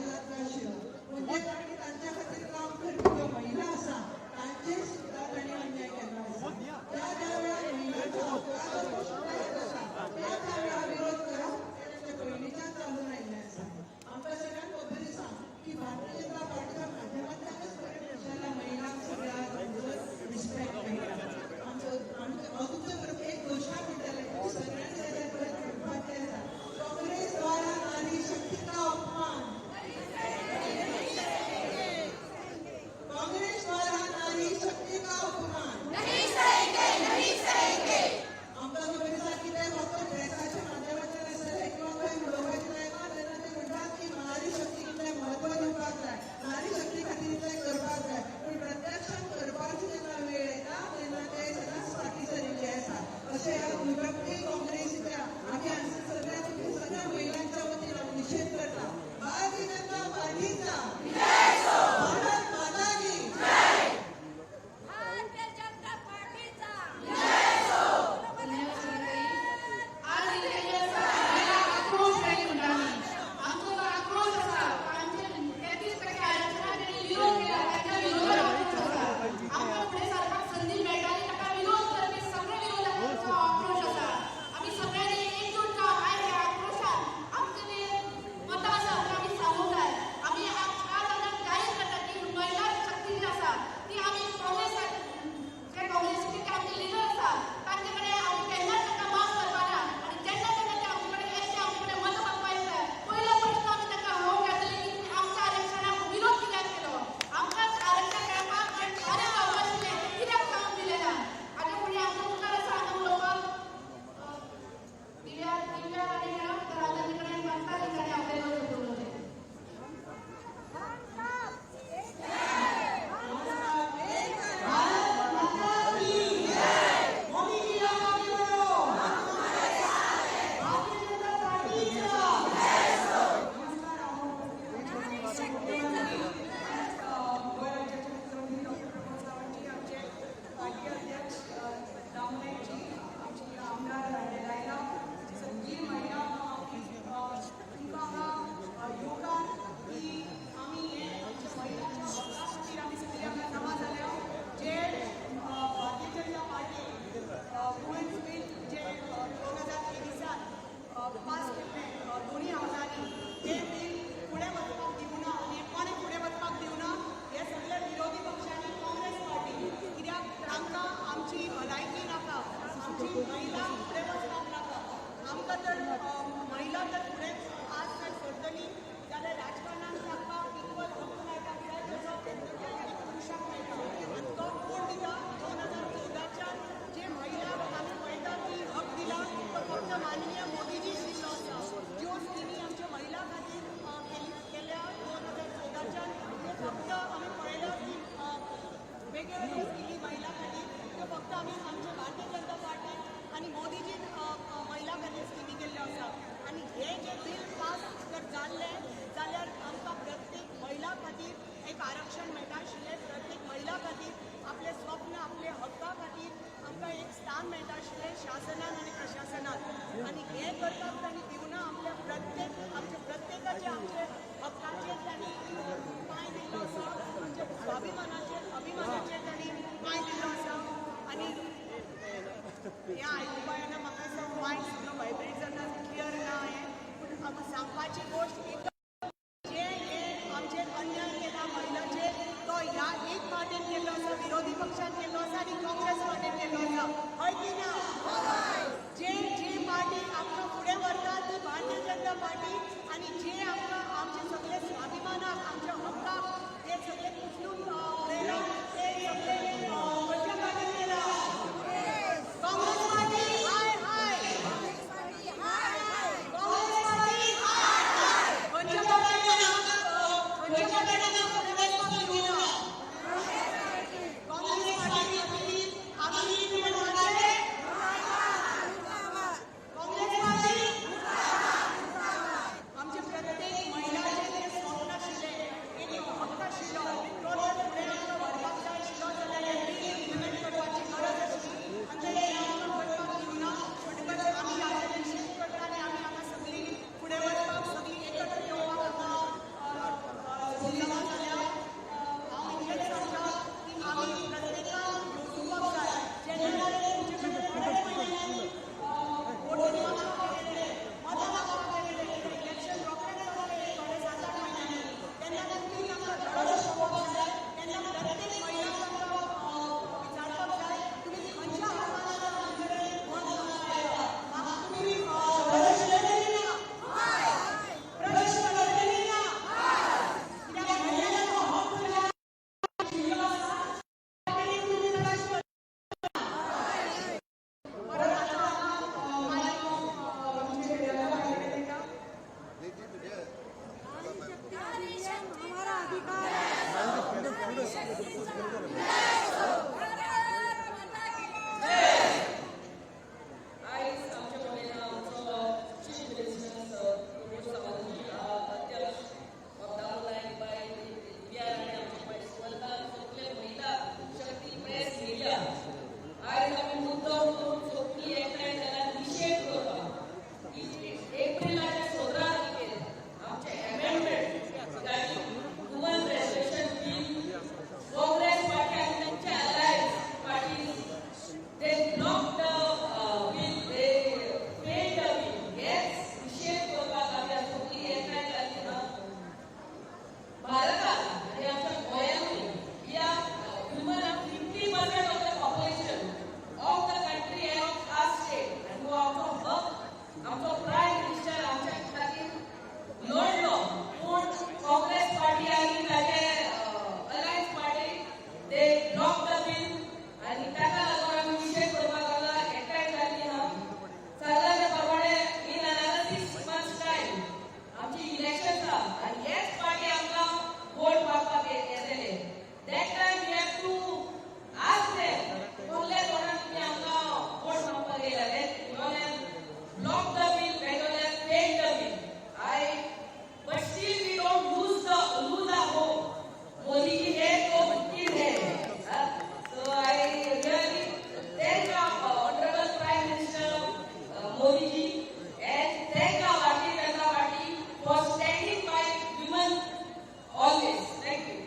जातलो आशिल्लो. म्हणजे तांणी तांच्या खातीर काम करपी ज्यो महिला आसा तांचेर सुद्दां तांणी अन्याय केल्लो आसा. ज्या ज्या वेळार महिलांच्या हक्काचो प्रश्न येत आसा, त्या त्या वेळार विरोध करप हें तांच्या पयलींच्यान चालून आयिल्लें आसा. आमकां सगळ्यांक खबर आसा की भारतीय जनता पार्टीच्या माध्यमांतल्यानच खरें मनशाला महिलांक सगळ्या रिस्पेक्ट मेळटा. आमचो हांव तुमच्या बरोबर एक घोशणा म्हणटलें, तुमी सगळ्यांनी जाल्यार परत म्हणपाचें आसा. काँग्रेस द्वारा नारी शक्ती का अपमान, काँग्रेस द्वारा नारी शक्ती का अपमान नहीं सहेंगे, नहीं सहेंगे. आमकां खबर आसा की ते फक्त प्रेसाच्या माध्यमांतल्यान आसतले किंवा खंय उलोवपाचें टायमार तेन्ना ते म्हणटात की नारी शक्तीक इतलें म्हत्व दिवपाक जाय, नारी शक्ती खातीर इतलें करपाक जाय. पूण प्रत्यक्षात करपाची जेन्ना वेळ येता तेन्ना ते सदांच फाटीं सरिल्ले आसा. अशें ह्या विभक्ती काँग्रेसीच्या आमी हांगासर सगळ्या तुमच्या सगळ्या महिलांच्या वतीन आमी निशेध करता. भारतीय जनता पार्टीचा, भारत माता की. भारतीय जनता पार्टीचा. धन्यवाद सुनीताई. आज इथे महिला आक्रोश रॅली म्हणटा आमी. आमचो जो आक्रोश आसा, आमचे 33% आरक्षणाक जेणी विरोध केला ताच्या विरोधात आक्रोश आसा. आमकां फुडें सरपाक संदी मेळटा आनी ताका विरोध करपी सगळे विरोधकांचो आक्रोश आसा. आमी सगळ्यांनी एकजूट जावन आयज ह्या आक्रोशान आमचे जे मतां आसा ते आमी सांगूंक जाय. आमी आज आज जाहीर करता की महिला शक्ती जी आसा ती आमी काँग्रेस, जे काँग्रेसीचे जे आमचे लिडर आसा तांचे कडेन आमी केन्नाच तांकां माफ करपा ना. आनी जेन्ना जेन्ना ते आमचे कडेन येतले, आमचे कडेन मतां मागपा येतले, पयलो प्रश्न आमी तांकां हो विचारतले की तुमी आमच्या आरक्षणाक विरोध कित्याक केलो? आमकां आरक्षण मेळपाक जें कार्य जावपा आशिल्लें तें कित्याक जावन दिलें ना? हाजे फुडें आमच्या मुखार आसा हांगा उलोवपाक दिव्या, दिव्या राणे मॅडम. तर हांव तांचे कडेन मागता की तांणी आपले मत उलोवचें. भारत माता की. मोदी जी, आप आगे बढ़ो. भारतीय जनता पार्टीचा. नमस्कार. हांव गोंय राज्याचे मुख्यमंत्री डॉक्टर प्रमोद सावंतजी, आमचे पार्टी अध्यक्ष दामू नायकजी, आमची आमदार लायला, आमची सगळी महिला, तुमकां हांगा येवकार की आमी हे आमच्या महिलांच्या हक्का खातीर आमी सगळी हांगा जमा जाल्या. जे Bharatiya Janata party women's bill जे 2023त पास केल्लें दोन्ही हावजांनी, तें बील फुडें वचपाक दिवना आनी कोणें फुडें वचपाक दिवना हे सगळे विरोधी पक्षांनी, काँग्रेस पार्टी. कित्याक तांकां आमची भलायकी नाका, आमची महिला फुडें वचपाक नाका. आमकां तर महिला तर फुडें आज जर सरतली जाल्यार राजकारणान तांकां इक्वल हक्क मेळपाक जाय जसो प्रत्येक पुरुशाक मेळटा. आनी तो कोण दिता? 2014च्यान जे महिलांक आमी पळयता की हक दिला तो फक्त माननीय मोदीजी दिल्लो आसा. ज्यो स्किमी आमच्या महिला खातीर केल्या 2014च्यान, त्यो फक्त आमी पळयला की वेगळे वेगळे स्किमी महिला खातीर, त्यो फक्त आमी आमच्या भारतीय जनता पार्टीन आनी मोदीजीन महिला खातीर स्किमी केल्ल्यो आसा. आनी हे जे बील पास जर जाल्लें जाल्यार आमकां प्रत्येक महिला खातीर एक आरक्षण मेळटा आशिल्लें. प्रत्येक महिला खातीर आपलें स्वप्न, आपले हक्का खातीर आमकां एक स्थान मेळटा आशिल्लें शासनान आनी प्रशासनान. आनी हें करपाक तांणी दिवना. आपल्या प्रत्येक आमच्या प्रत्येकाचे आमचे हक्काचेर तांणी पांय दिल्लो आसा. आमच्या स्वाभिमानाचेर, अभिमानाचेर तांणी पांय दिल्लो आसा. आनी हें आयकुपा येना म्हाका दिसता. मायक सगळो व्हायब्रेट जाता, क्लियर ना हें. पूण आमकां सांगपाची गोश्ट एक, जे हे आमचेर अन्याय केला महिलाचेर, तो ह्या एक पार्टीन केल्लो आसा, विरोधी पक्षान केल्लो आसा आनी काँग्रेस पार्टीन केल्लो आसा. हय की ना? जे जे पार्टी आमकां फुडें व्हरता ती भारतीय जनता पार्टी. आनी जे आमकां आमचे सगळे स्वाभिमानाक, आमच्या हक्काक ते सगळे उचलून उडयला, ते सगळे खंयच्या पार्टीन केला? काँग्रेस पार्टी. हाय हाय, काँग्रेस पार्टी. खंयच्या पार्टीन आमकां, खंयच्या पार्टीन आमकां फुडें वचपाक दिवना? काँग्रेस पार्टी खातीर आमी कितें म्हणपाचें? काँग्रेस पार्टी. आमचे प्रत्येक महिलाचे ते स्वप्न आशिल्लें. नारी शक्तीचा भारत माता की जय. आयज आमच्या कडेन आमचो चीफ मिनिस्टर प्रमोद सावंत, अध्यक्ष दामू नायक, बाय दिव्या राणे, आमचे बाय सुवर्णा, सगळे महिला शक्ती, प्रेस मिडिया, आयज आमी मुद्दम करून सगळीं एकठांय जाल्यार निशेध करपाक की एप्रिलाच्या 17 तारखेर आमचे amendment regarding woman reservation bill, Congress party आनी तांचे alliance parties, they blocked the bill, they failed the bill. हेच निशेध करपाक आमी आज सगळीं एकठांय जाल्लीं आहा. भारतान आनी आमच्या गोंयांतूय we are women are 50% of the population of the country and of our state. आनी हो आमचो हक आमचो प्रायम मिनिस्टर आमच्या खातीर लढलो, पूण काँग्रेस पार्टी आनी ताजे alliance party, they block the bill आनी ताका लागून आमी निशेध करपाक हांगा एकठांय जाल्ली आहा. सांगला त्या प्रमाणे in another 6 months time आमची इलेक्शन आहा आनी हेच पार्टी आमकां वोट मागपाक येतले. That time we have to ask them, कसल्या तोंडान तुमी आमकां वोट मागपाक येयले? You all have block the bill, you all have failed the bill. I but still we don't lose our hope. Modi ji है तो मुमकिन है. So I really thank our Honorable Prime Minister Modi ji and thank our Bharatiya Janata Party for standing by women always. Thank you.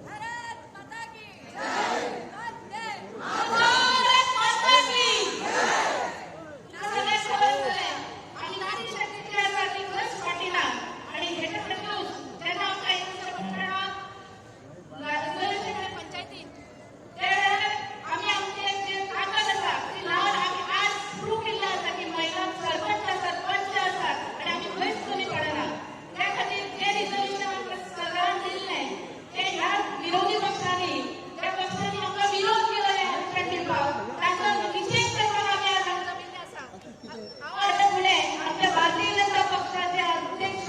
Bharat माता की जय. वंदे भारत माता की. सगळ्यांक खबर आसतलें आमी नारी शक्ती जी आसा ती खंयच फाटी ना आणि हेच्या खातीरूच जेन्ना आमकां एकुणशे पंच्याणवाक रिजर्वेशन पंचायतीन, त्या वेळार आमी आमचे जे ताकद आसा ती लावन आमी आज प्रूव केल्लें आसा की महिला सरपंच आसात, पंच आसात आणि आमी खंयच कमी पडना. त्या खातीर जे रिजर्वेशन आमकां सरकारान दिल्लें तें ह्या विरोधी पक्षांनी, ज्या पक्षांनी आमकां विरोध केलो हें आरक्षण दिवपाक, तांचो निशेध करपाक आमी आज हांगा जमिल्ले आसा. हांव आतां फुडें आमच्या भारतीय जनता पक्षाचे अध्यक्ष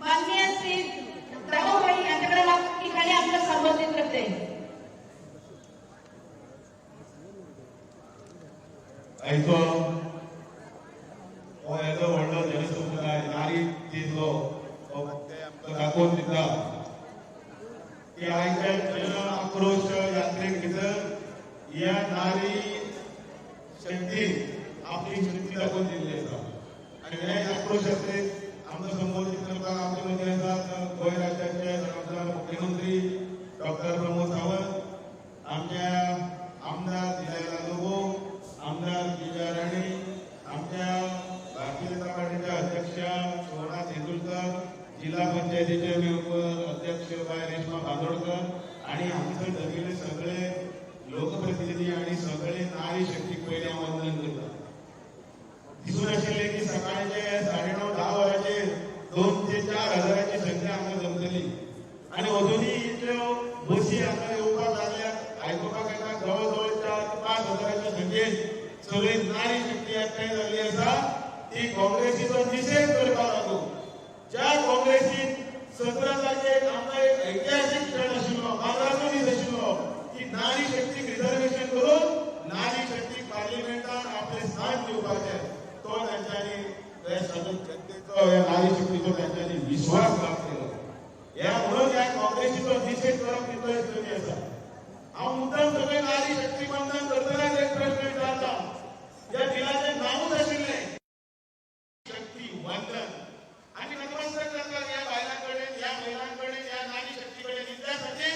माननीय श्री दामूभाई यांच्याकडे ठिकाणी आमचं संबोधित करते. आयचो हो येदो व्हडलो जनसमुदाय नारी दिसलो हो ते आमकां दाखोवन दिता की आयच्या जन आक्रोश यात्रेक भितर ह्या नारी शक्ती आपली शक्ती दाखोवन दिल्ली आसा. आनी हे आक्रोश यात्रेक आमकां संबोधीत करपाक आमचे मदीं आसात गोंय राज्याचे जबाबदार मुख्यमंत्री डॉक्टर प्रमोद सावंत, आमच्या आमदार दिलायला लोबो, आमदार विजया राणे, आमच्या भारतीय जनता पार्टीच्या अध्यक्ष सुवर्णा तेंडुलकर, जिल्हा पंचायतीचे मेंबर अध्यक्ष बाय रेश्मा बांदोडकर आणि हांगसर जमिल्ले सगळे लोकप्रतिनिधी आणि सगळे नारी शक्तीक पयलीं हांव वंदन करता. दिसून आशिल्लें की सकाळचे 9:30 10 वरांचेर 2 ते 4 हजाराची संख्या हांगा जमतली आणि अजुनूय इतल्यो बसी हांगा येवपाक लागल्यात. आयकुपाक येता, जवळ जवळ 4 ते 5 हजाराच्या संख्येन सगळी नारी शक्ती एकठांय जाल्ली आसा ती काँग्रेसीचो निशेध करपाक लागून. ज्या काँग्रेसीन 17 तारखेक आमकां एक ऐतिहासीक क्षण आशिल्लो, माजराचो दीस आशिल्लो की नारी शक्तीक रिझर्वेशन करून नारी शक्तीक पार्लिमेंटान आपलें स्थान दिवपाचें, तो तांच्यांनी हे सगळे जनतेचो, ह्या नारी शक्तीचो तांच्यांनी विश्वासघात केलो. ह्या म्हणून ह्या काँग्रेसीचो निशेध करप तितलोच कमी आसा. हांव मुद्दाम सगळे नारी शक्ती वंदन करतनाच एक प्रश्न विचारता. ह्या बिलाचें नांवूच आशिल्लें शक्ती वंदन आनी नतमस्तक जातात ह्या बायलां कडेन, ह्या महिलां कडेन, ह्या नारी शक्ती कडेन इतल्या खातीर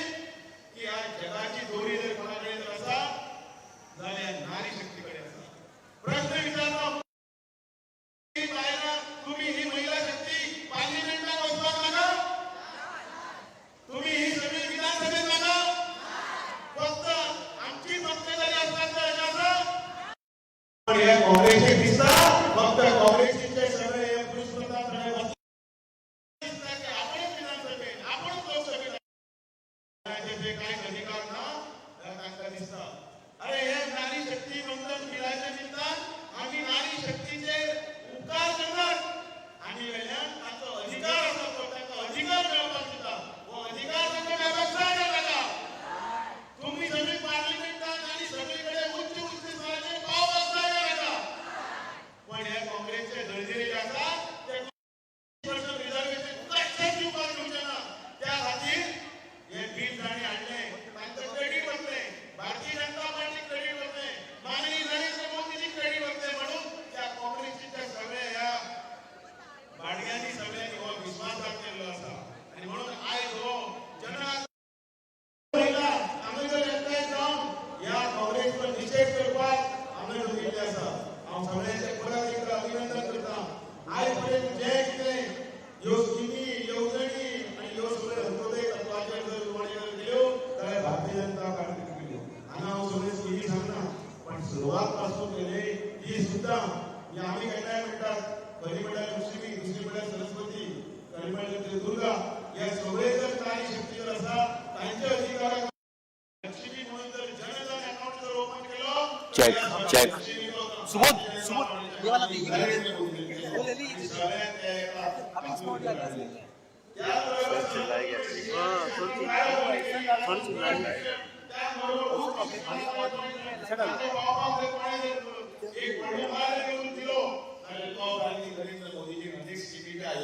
की ह्या जगाची दोरी जर कोणा कडेन जर आसा जाल्यार नारी शक्ती कडेन आसा. प्रश्न विचारता, ही बायलां, तुमी ही महिला शक्ती पार्लिमेंटात वचपाक नाका? तुम्ही ही सगळी विधानसभेत नाका? फक्त आमची पक्षदारी असतात तर अशें आसा? पण हे काँग्रेसीक दिसता, फक्त काँग्रेसीचे सगळे हे पुरुषप्रधान सगळे बसले दिसता की आपणच विधानसभेत, आपणच लोकसभेत, जे कांयच अधिकार ना जाल्यार तांकां दिसता. अरे, हे नारी शक्ती वंदन बिलाच्या निमतान आमी नारी शक्तीचेर उपकार करनात आनी वेल्यान तांचो अधिकार आसा तो तांकां अधिकार मेळपाक दिता. हो अधिकार तांकां मेळपाक जाय. Check check. Subodh Subodh, ये वाला नहीं, ये वाला वो ले लीजिए। अभी इसमें ऑडियो आ गया। सर चिल्लाएगा।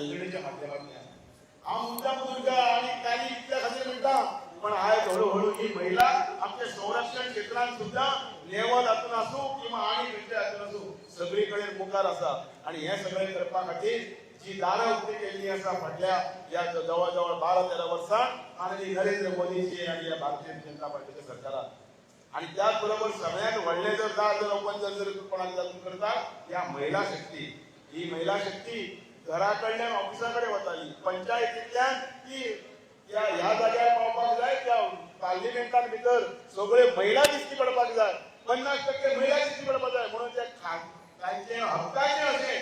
योजनेच्या माध्यमांतल्यान हांव मुद्दाम दुर्गा आनी ताली इतल्या खातीर म्हणटा, पण आयज हळूहळू ही महिला आमच्या संरक्षण क्षेत्रांत सुद्दां नेवल हातून आसूं किंवा आनी खंयच्या हातून आसूं सगळी कडेन मुखार आसा. आनी हें सगळें करपा खातीर जी दारां उक्ती केल्ली आसा फाटल्या ह्या जवळ जवळ 12-13 वर्सां माननीय नरेंद्र मोदीजी आनी ह्या भारतीय जनता पार्टीच्या सरकारान. आणि त्याचबरोबर सगळ्यात व्हडलें जर दार जर ओपन जर कोणाक जातून करता ह्या महिला शक्ती. ही महिला शक्ती घरा कडल्यान ऑफिसा कडेन वताली, पंचायतींतल्यान ती ह्या जाग्यार पावपाक जाय, त्या पार्लिमेंटान भितर सगळ्यो महिला दिश्टी पडपाक जाय, 50% महिला दिश्टी पडपाक जाय. म्हणून ते तांचे हक्काचें अशें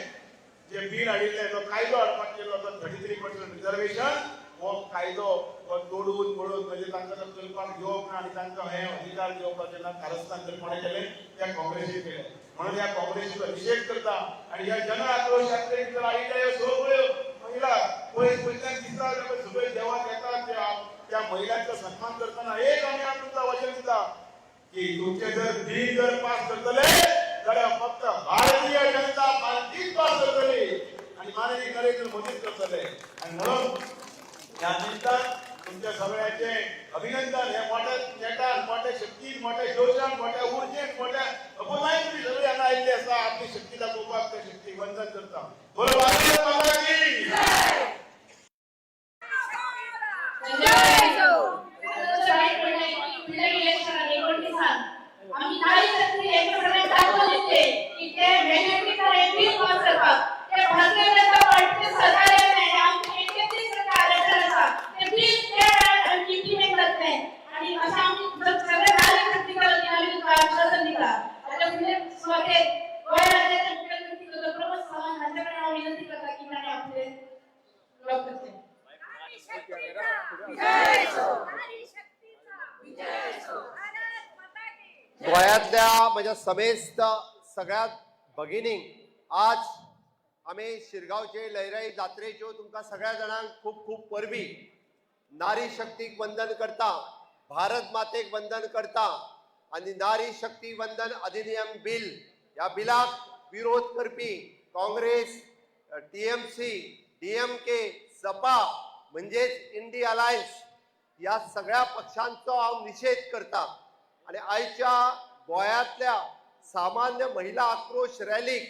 जे बील हाडिल्लें, जो कायदो हाडपाक केलो तो 33% रिजर्वेशन, हो कायदो हो तोडून मोडून म्हणजे तांकां तो करपाक दिवप ना आनी तांकां हे अधिकार दिवपाचें ना कारस्थान जर कोणें केलें त्या काँग्रेसीन केलें. म्हणून ह्या काँग्रेसीचो निशेध करता आनी ह्या जन आक्रोश यात्रेक जर आयिल्ल्या ह्यो सगळ्यो महिला पयस पयसल्यान दिसता जाल्यार सगळे देवाक येतात, त्या महिलांचो सन्मान करतना एक आमी तुमकां वचन दिता की तुमचे जर बील जर पास करतले जाल्यार फक्त भारतीय जनता पार्टीच पास करतली आनी माननीय नरेंद्र मोदीच करतले. आनी म्हणून ह्या निमतान तुमच्या सगळ्यांचे अभिनंदन. हे मोठ्या नेटान, मोठ्या शक्तीन, मोठ्या जोशान, मोठ्या उर्जेन, मोठ्या अपुरबायेन तुमी सगळी हांगा आयिल्ली आसा आपली शक्ती दाखोवपाक. त्या शक्ती वंदन करता. बोलो भारत माता की. आमी नारी शक्ती एका दाखोवन दितले की ते मेजॉरिटी बिल पास करपाक ते भारतीय जनता पार्टीचे सरकार येतलें, आमचें 33% आरक्षण आसा, ते बील त्या वेळार इम्प्लिमेंट जातलें. आनी अशें आमी सगळे नारी शक्तीच्या वतीन आमी तुमकां आश्वासन दिता. आतां फुडले सुवातेर गोंय राज्याचे मुख्यमंत्री डॉक्टर प्रमोद सावंत हांचे कडेन हांव विनंती करता की तांणी आपले उलोवप करचें. नारी शक्तीचा विजय असो, नारी शक्तीचा विजय असो, भारत माता की. गोंयांतल्या म्हज्या समेस्त सगळ्या भगिनींक आज आमी शिरगांवचे लयराई जात्रेच्यो तुमकां सगळ्या जाणांक खूब खूब परबी. नारी शक्तीक वंदन करता, भारत मातेक वंदन करता आनी नारी शक्ती वंदन अधिनियम बील ह्या बिलाक विरोध करपी काँग्रेस, TMC, DMK, सपा म्हणजेच इंडी अलायन्स ह्या सगळ्या पक्षांचो हांव निशेध करता. आनी आयच्या गोंयांतल्या सामान्य महिला आक्रोश रॅलीक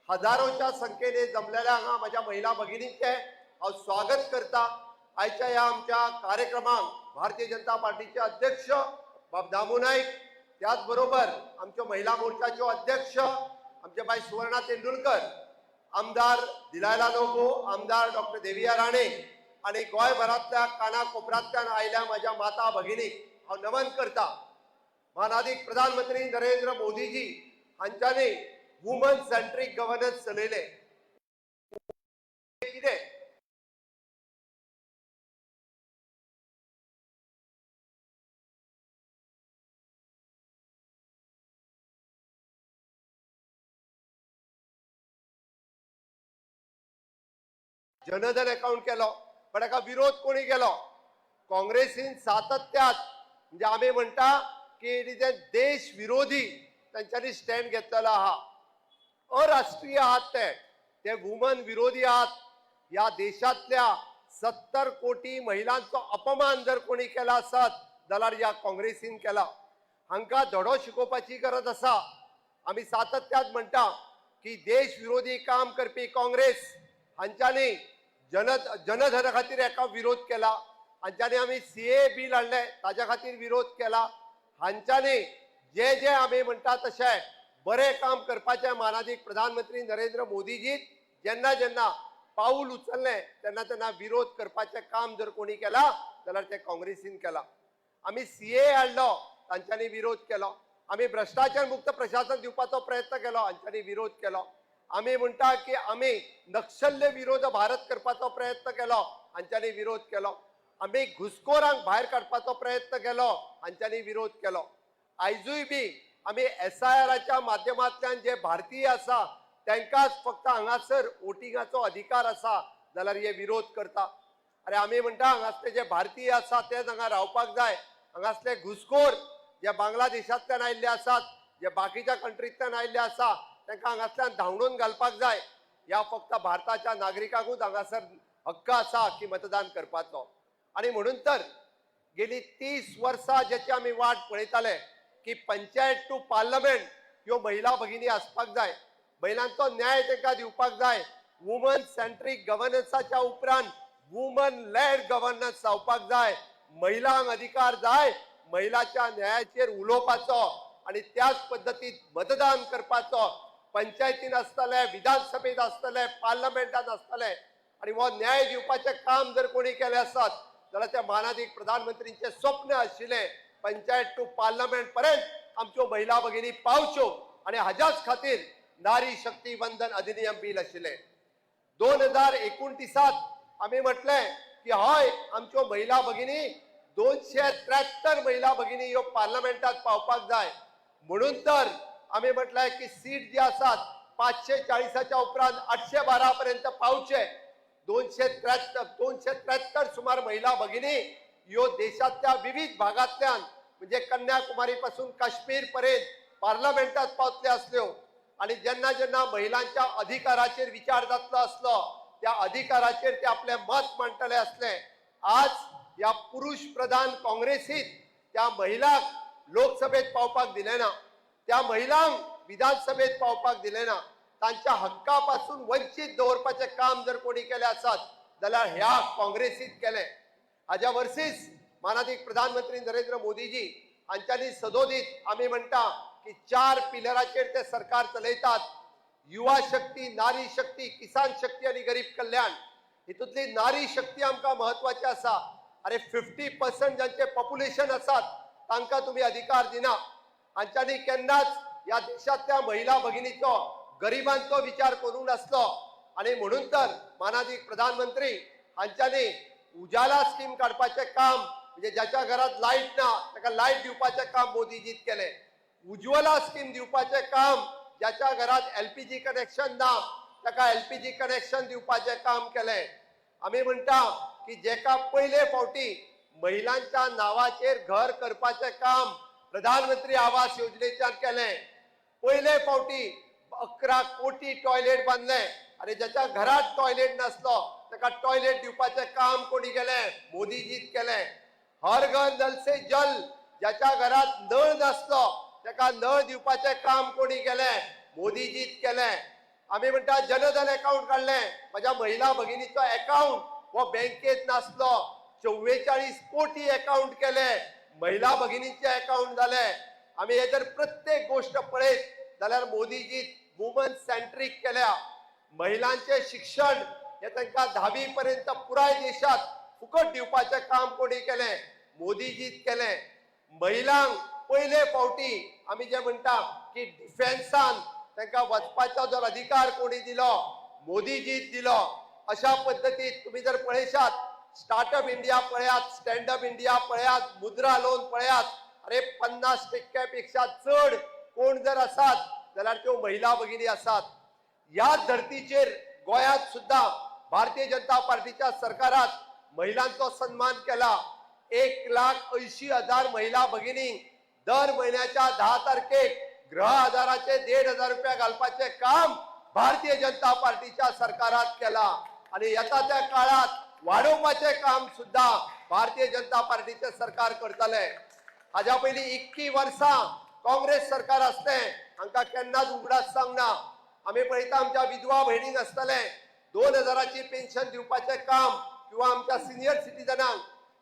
हजारोच्या संख्येने जमलेल्या हांगा म्हज्या महिला भगिनींचें हांव स्वागत करता. आयच्या ह्या आमच्या कार्यक्रमाक भारतीय जनता पार्टीचे अध्यक्ष बाब दामू नायक, त्याच बरोबर आमच्यो महिला मोर्चाच्यो अध्यक्ष आमचे बाय सुवर्णा तेंडुलकर, आमदार दिलायला लोबो, आमदार डॉक्टर देविया राणे आनी गोंयभरांतल्या काना कोपऱ्यांतल्यान आयल्या म्हज्या माता भगिनीक हांव नमन करता. मानादीक प्रधानमंत्री नरेंद्र मोदीजी हांच्यांनी वुमन सेंट्रीक गव्हर्नन्स चलयलें. कितें जनधन अकाउंट केलो, पण एका विरोध कोणी केलो? काँग्रेसीन सातत्यात, म्हणजे आमी म्हणटा की it is a देश विरोधी तांच्यांनी स्टँड घेतलेलो आहा. अराष्ट्रीय आहात ते, ते वुमन विरोधी आहात. ह्या देशांतल्या 70 कोटी महिलांचो अपमान जर कोणी केला आसत जाल्यार ह्या काँग्रेसीन केला. हांकां धडो शिकोवपाची गरज आसा. आमी सातत्यात म्हणटा की देश विरोधी काम करपी काँग्रेस हांच्यांनी जनधना खातीर एका विरोध केला, हांच्यांनी आमी CAA bill हाडलें ताज्या खातीर विरोध केला, हांच्यांनी जे जे आमी म्हणटा तशें बरें काम करपाचें मानादीक प्रधानमंत्री नरेंद्र मोदीजी जेन्ना जेन्ना पाऊल उचललें तेन्ना तेन्ना विरोध करपाचें काम जर कोणी केला जाल्यार तें काँग्रेसीन केलां. आमी CAA हाडलो तांच्यांनी विरोध केलो, आमी भ्रश्टाचार मुक्त प्रशासन दिवपाचो प्रयत्न केलो हांच्यांनी विरोध केलो, आमी म्हणटा की आमी नक्षल्य विरोध भारत करपाचो प्रयत्न केलो हांच्यांनी विरोध केलो, आमी घुसखोरांक भायर काडपाचो प्रयत्न केलो हांच्यांनी विरोध केलो. आयजूय बी आमी एसआयआराच्या माध्यमांतल्यान जे भारतीय आसा तांकांच फक्त हांगासर वोटिंगाचो अधिकार आसा जाल्यार हे विरोध करता. अरे आमी म्हणटा हांगासले जे भारतीय आसा तेच हांगा रावपाक जाय. हांगासले घुसखोर जे बांगलादेशांतल्यान आयिल्ले आसात, जे बाकीच्या कंट्रींतल्यान आयिल्ले आसा तांकां हांगासल्यान धांवडून घालपाक जाय. ह्या फक्त भारताच्या नागरिकांकूच हांगासर हक्क आसा की मतदान करपाचो. आनी म्हणून तर गेली 30 वर्सां जेची आमी वाट पळयताले की पंचायत टू पार्लमेंट ह्यो महिला भगिनी आसपाक जाय, महिलांचो न्याय तांकां दिवपाक जाय. वुमन सेंट्रीक गव्हर्नन्साच्या उपरांत वुमन लेड गव्हर्नन्स जावपाक जाय. महिलांक अधिकार जाय महिलाच्या न्यायाचेर उलोवपाचो आनी त्याच पद्दतीन मतदान करपाचो. पंचायतीन आसतले, विधानसभेत आसतले, पार्लमेंटान आसतले. आनी हो न्याय दिवपाचें काम जर कोणी केलें आसत जाल्यार त्या मानादीक प्रधानमंत्रींचें स्वप्न आशिल्लें पंचायत टू पार्लमेंट पर्यंत आमच्यो महिला भगिनी पावच्यो आनी हाज्याच खातीर नारी शक्ती वंदन अधिनियम बील आशिल्लें. 2029 आमी म्हटलें की हय, आमच्यो महिला भगिनी 273 महिला भगिनी ह्यो पार्लमेंटात पावपाक जाय. म्हणून तर आमी म्हटलें की सीट जी आसात 540च्या उपरांत 812 पर्यंत पावचे. 273 सुमार महिला भगिनी ह्यो देशांतल्या विविध भागांतल्यान म्हणजे कन्याकुमारी पासून काश्मीर पर्यंत पार्लमेंटात पावतले आसल्यो. आनी जेन्ना जेन्ना महिलांच्या अधिकाराचेर विचार जातलो आसलो त्या अधिकाराचेर ते आपलें मत मांडटले आसले. आज ह्या पुरुष प्रधान काँग्रेसीत त्या महिलांक लोकसभेत पावपाक दिलें ना, त्या महिलांक विधानसभेत पावपाक दिलें ना. तांच्या हक्का पासून वंचीत दवरपाचें काम जर कोणी केलें आसत जाल्यार ह्या काँग्रेसीत केलें. हाज्या वर्सीच मानादीक प्रधानमंत्री नरेंद्र मोदीजी हांच्यांनी सदोदीत आमी म्हणटा की 4 पिलराचेर ते सरकार चलयतात. युवा शक्ती, नारी शक्ती, किसान शक्ती आनी गरीब कल्याण. हितूंतली नारी शक्ती आमकां म्हत्वाची आसा. अरे 50% जांचे पॉप्युलेशन आसात तांकां तुमी अधिकार दिना. हांच्यांनी केन्नाच ह्या देशांतल्या महिला भगिनीचो, गरिबांचो विचार करूंक नासलो. आनी म्हणून तर मानादीक प्रधानमंत्री हांच्यांनी उजाला स्कीम काडपाचें काम, म्हणजे ज्याच्या घरात लायट ना ताका लायट दिवपाचें काम मोदीजीत केलें. उज्वला स्कीम दिवपाचें काम, ज्याच्या घरात एलपीजी कनेक्शन ना ताका एलपीजी कनेक्शन दिवपाचें काम केलें. आमी म्हणटा की जेका पयले फावटी महिलांच्या नावाचेर घर करपाचें काम प्रधानमंत्री आवास योजनेच्यान केलें. पयले फावटी 11 कोटी टॉयलेट बांदले आनी ज्याच्या घरात टॉयलेट नासलो ताका टॉयलेट दिवपाचें काम कोणी केलें? मोदीजीत केलें. हर घर नल से जल, ज्याच्या घरात नळ नासलो ताका नळ दिवपाचें काम कोणी केलें? मोदीजीत केलें. आमी म्हणटा जनधन अकाउंट काडलें. म्हज्या महिला भगिनीचो अकाउंट हो बँकेत नासलो, 44 कोटी अकाउंट केले, महिला भगिनींचे अकाउंट जाले. आमी हे जर प्रत्येक गोष्ट पळयत जाल्यार मोदीजी वुमन सेंट्रीक केल्या. महिलांचे शिक्षण हे तांकां 10वी पर्यंत पुराय देशात फुकट दिवपाचें काम कोणी केलें? मोदीजीत केलें. महिलांक पयले फावटी आमी जे म्हणटा की डिफेन्सान तांकां वचपाचो जर अधिकार कोणी दिलो? मोदीजीत दिलो. अशा पद्दतीत तुम्ही जर पळयशात स्टार्टअप इंडिया पळयात, स्टँडअप इंडिया पळयात, मुद्रा लोन पळयात, अरे 50% पेक्षा चड कोण जर आसात जाल्यार त्यो महिला भगिनी आसात. ह्या धर्तीचेर गोंयांत सुद्दां भारतीय जनता पार्टीच्या सरकारात महिलांचो सन्मान केला. 1,80,000 महिला भगिनी दर म्हयन्याच्या 10 तारखेक गृह आधाराचे 1,500 रुपया घालपाचें काम भारतीय जनता पार्टीच्या सरकारात केला आणि येता त्या काळात वाडोवपाचें काम सुद्दां भारतीय जनता पार्टीचें सरकार करतलें. हाज्या पयलीं 21 वर्सां काँग्रेस सरकार आसलें, हांकां केन्नाच उगडास जावंक ना. आमी पळयता आमच्या विधवा भयणींक आसतलें 2000ची पेन्शन दिवपाचें काम किंवा आमच्या सिनियर सिटीजनांक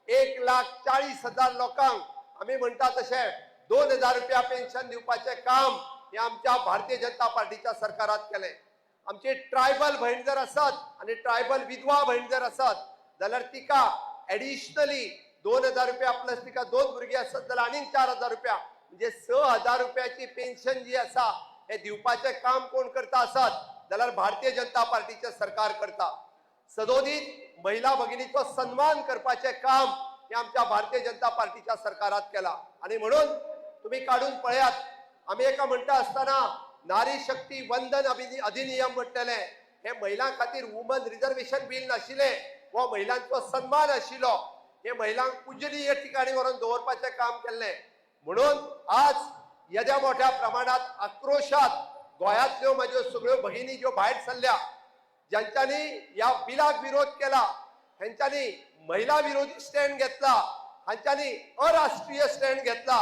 1,40,000 लोकांक आमी म्हणटा तशें 2000 रुपया पेन्शन दिवपाचें काम हें आमच्या भारतीय जनता पार्टीच्या सरकारात केलें. आमची ट्रायबल भयण जर आसत आनी ट्रायबल विधवा भयण जर आसत जाल्यार तिका एडिशनली 2000 रुपया प्लस तिका 2 भुरगीं आसत जाल्यार आनीक 4000 रुपया म्हणजे 6000 रुपयाची पेन्शन जी आसा हे दिवपाचें काम कोण करता आसत जाल्यार भारतीय जनता पार्टीचें सरकार करता. सदोदीत महिला भगिनीचो सन्मान करपाचें काम हें आमच्या भारतीय जनता पार्टीच्या सरकारात केला. आनी म्हणून तुम्ही काडून पळयात, आमी एका म्हणटा आसतना नारी शक्ती वंदन अधिनियम म्हणटले, हे महिलां खातीर वुमन रिजर्वेशन बील नाशिल्लें, हो महिलांचो सन्मान आशिल्लो, हे महिलांक पूजनीय ठिकाणी व्हरून दवरपाचें काम केल्लें. म्हणून आज येद्या मोठ्या प्रमाणात आक्रोशात गोंयांतल्यो म्हाज्यो सगळ्यो भगिनी ज्यो भायर सरल्या, ज्यांच्यानी ह्या बिलाक विरोध केला, हेंच्यांनी महिला विरोधी स्टँड घेतला, हांच्यांनी अराष्ट्रीय स्टँड घेतला,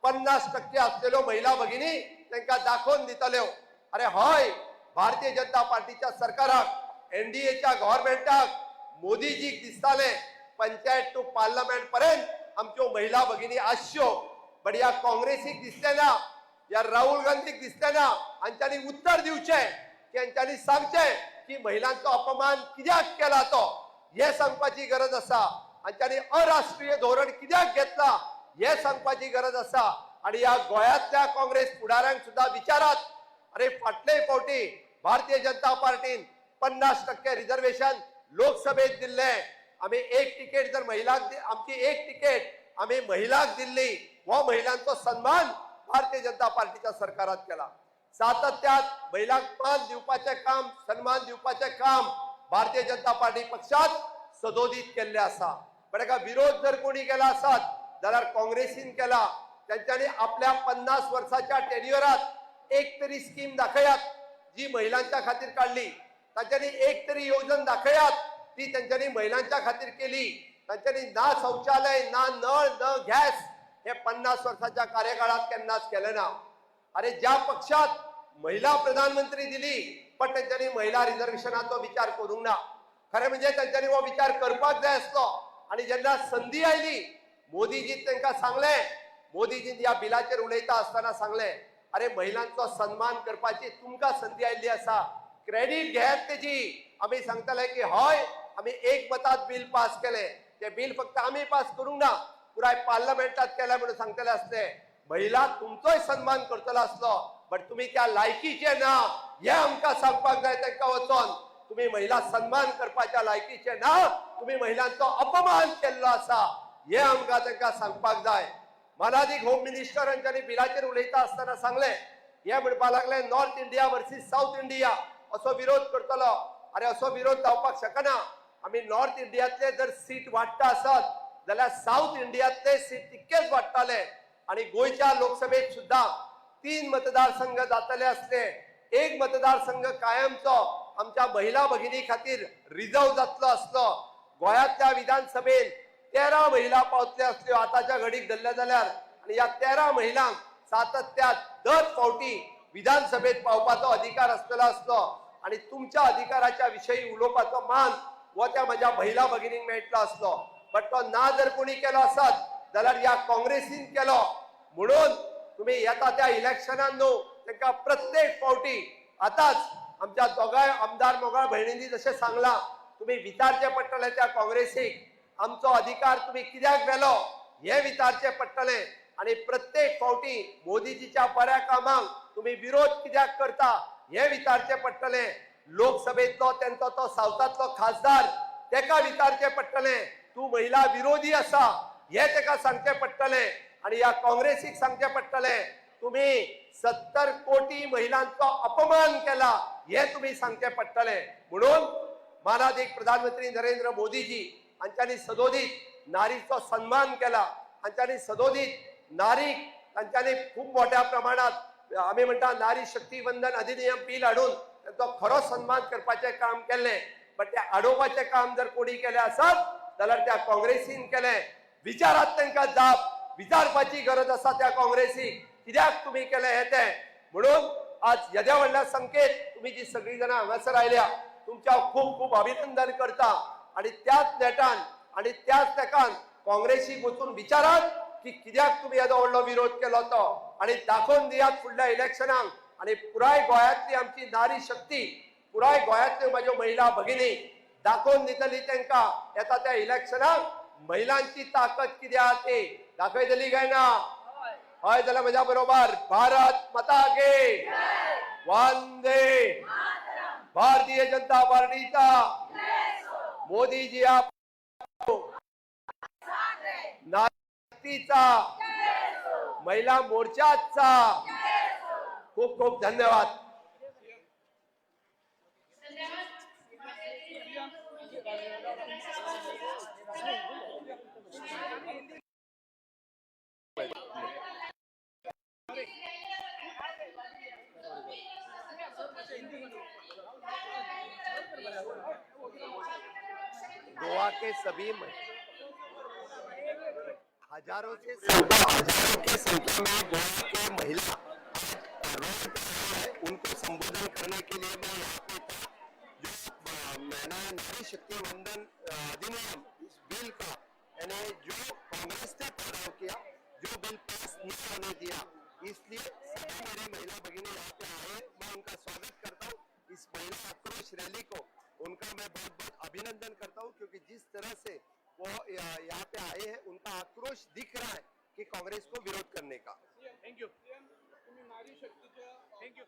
50% असलेल्यो महिला भगिनी तांकां दाखोवन दितल्यो, अरे हय, भारतीय जनता पार्टीच्या सरकाराक, एनडीएच्या गव्हर्मेंटाक, मोदीजीक दिसताले पंचायत टू पार्लमेंट पर्यंत आमच्यो महिला भगिनी आसच्यो, बट ह्या काँग्रेसीक दिसलें ना, ह्या राहुल गांधीक दिसलें ना. हांच्यांनी उत्तर दिवचें की हांच्यांनी सांगचें की महिलांचो अपमान कित्याक केला तो, हें सांगपाची गरज आसा. हांच्यांनी अराष्ट्रीय धोरण कित्याक घेतला हें सांगपाची गरज आसा. आणि ह्या गोंयांतल्या काँग्रेस फुडाऱ्यांक सुद्दां विचारात, अरे फाटले फावटी भारतीय जनता पार्टीन 50% रिजर्वेशन लोकसभेत दिल्लें, आमी एक तिकेट जर महिलांक, आमची एक तिकेट आमी महिलांक दिल्ली, हो महिलांचो सन्मान भारतीय जनता पार्टीच्या सरकारात केला. सातत्यात महिलांक मान दिवपाचें काम, सन्मान दिवपाचें काम भारतीय जनता पार्टी पक्षात सदोदित केल्लें आसा. पण एका विरोध जर कोणी केला आसत जाल्यार काँग्रेसीन केला. तेंच्यांनी आपल्या 50 वर्साच्या टेन्युअरात एक तरी स्कीम दाखयात जी महिलांच्या खातीर काडली, तांच्यांनी एक तरी येवजण दाखयात ती तेंच्यांनी महिलांच्या खातीर केली. तांच्यांनी ना शौचालय, ना नळ, न गॅस हे 50 वर्साच्या कार्यकाळात केन्नाच केलें ना. अरे ज्या पक्षात महिला प्रधानमंत्री दिली, पण तेंच्यांनी महिला रिजर्वेशनाचो विचार करूंक ना. खरें म्हणजे तेंच्यांनी हो विचार करपाक जाय आसलो. आणि जेन्ना संधी आयली, मोदीजीन तांकां सांगलें, मोदीजीन ह्या बिलाचेर उलयता आसतना सांगलें, अरे महिलांचो सन्मान करपाची तुमकां संधी आयिल्ली आसा, क्रेडीट घेयात तेजी. आमी सांगताले की हय, आमी एक मतात बील पास केलें, तें बील फक्त आमी पास करूंक ना, पुराय पार्लमेंटात केलें म्हणून सांगतले आसले. महिला तुमचोय सन्मान करतलो आसलो, बट तुमी त्या लायकीचे ना हें आमकां सांगपाक जाय. तांकां वचोन तुम्ही महिला सन्मान करपाच्या लायकीचे ना, तुम्ही महिलांचो अपमान केल्लो आसा हें आमकां तांकां सांगपाक जाय. मानादीक होम मिनिस्टर हांच्यांनी बिलाचेर उलयता आसतना सांगलें, हे म्हणपाक लागले North India versus South India असो विरोध करतलो. अरे असो विरोध जावपाक शकना. आमी नॉर्थ इंडियांतले जर सीट वाडटा आसत जाल्यार सावथ इंडियांतले सीट तितकेच वाडटाले. आणि गोंयच्या लोकसभेत सुद्धा 3 मतदारसंघ जातले असले, एक मतदारसंघ कायमचो आमच्या महिला भगिनी खातीर रिजर्व जातलो आसलो. गोंयांतल्या विधानसभेत 13 महिला पावतले असल्यो आतांच्या घडीक धरल्या जाल्यार, आनी ह्या 13 महिलांक सातत्यात दर फावटी विधानसभेत पावपाचो अधिकार आसतलो आसलो. आनी तुमच्या अधिकाराच्या विशयी उलोवपाचो मान हो त्या म्हज्या महिला भगिनींक मेळटलो आसलो. बट तो ना जर कोणी केलो आसत जाल्यार ह्या काँग्रेसीन केलो. म्हणून तुम्ही येता त्या इलेक्शनान न्हू तांकां प्रत्येक फावटी, आतांच आमच्या दोगांय आमदार मोगाळ भयणींनी जशें सांगलां, तुमी विचारचें पडटलें त्या काँग्रेसीक, आमचो अधिकार तुमी कित्याक व्हेलो हें विचारचें पडटलें. आनी प्रत्येक फावटी मोदीजीच्या बऱ्या कामांक तुमी विरोध कित्याक करता हें विचारचें पडटलें. लोकसभेंतलो तेंचो तो सावथांतलो खासदार तेका विचारचें पडटलें, तूं महिला विरोधी आसा हें तेका सांगचें पडटलें. आनी ह्या काँग्रेसीक सांगचें पडटलें, तुमी 70 कोटी महिलांचो अपमान केला हें तुमी सांगचें पडटलें. म्हणून मानादीक प्रधानमंत्री नरेंद्र मोदीजी हांच्यांनी सदोदीत नारीचो सन्मान केला, हांच्यांनी सदोदीत नारीक तांच्यांनी खूब मोठ्या प्रमाणात आमी म्हणटा नारी शक्ती वंदन अधिनियम बील हाडून तांचो खरो सन्मान करपाचें काम केल्लें. बट तें आडोवपाचें काम जर कोणी केलें आसत जाल्यार त्या काँग्रेसीन केलें. विचारात तांकां, जाप विचारपाची गरज आसा त्या काँग्रेसीक, कित्याक तुमी केलें हें तें. म्हणून आज येद्या व्हडल्या संख्येत तुमी जी सगळीं जाणां हांगासर आयल्या, तुमच्या हांव खूब खूब अभिनंदन करता. आनी त्याच नेटान आनी त्याच तेकान काँग्रेसीक वचून विचारात की कित्याक तुमी येदो व्हडलो विरोध केलो तो, आनी दाखोवन दियात फुडल्या इलेक्शनाक. आनी पुराय गोंयांतली आमची नारी शक्ती, पुराय गोंयांतल्यो म्हाज्यो महिला भगिनी दाखोवन दितली तांकां येता त्या इलेक्शनाक महिलांची ताकद कितें आहा ती दाखयतली काय ना? हय जाल्यार म्हज्या बरोबर भारत माता की, वंदे भारतीय जनता पार्टीचा, मोदीजी आप नारीचा, महिला मोर्चाचा. खूप खूप धन्यवाद. धन्यवाद. गोवा के सभी हजारों के संख्या में गोवा के महिला आज रोड पे आए हैं। उनको संबोधन करने के लिए मैं यहाँ पे था। जो मैंने नारी शक्ति वंदन अधिनियम, इस बिल का, यानी जो कांग्रेस ने ठहराव किया, जो बिल पास नहीं होने दिया, इसलिए सभी मेरे महिला भगिनी यहाँ पे आए। मैं उनका स्वागत करता हूँ। इस महिला आक्रोश रैली को उनका मैं बहुत बहुत अभिनंदन करता हूँ, क्योंकि जिस तरह से वो यहाँ पे आए हैं, उनका आक्रोश दिख रहा है कि कांग्रेस को विरोध करने का। Thank you. तुम्ही नारी शक्तीच्या thank you.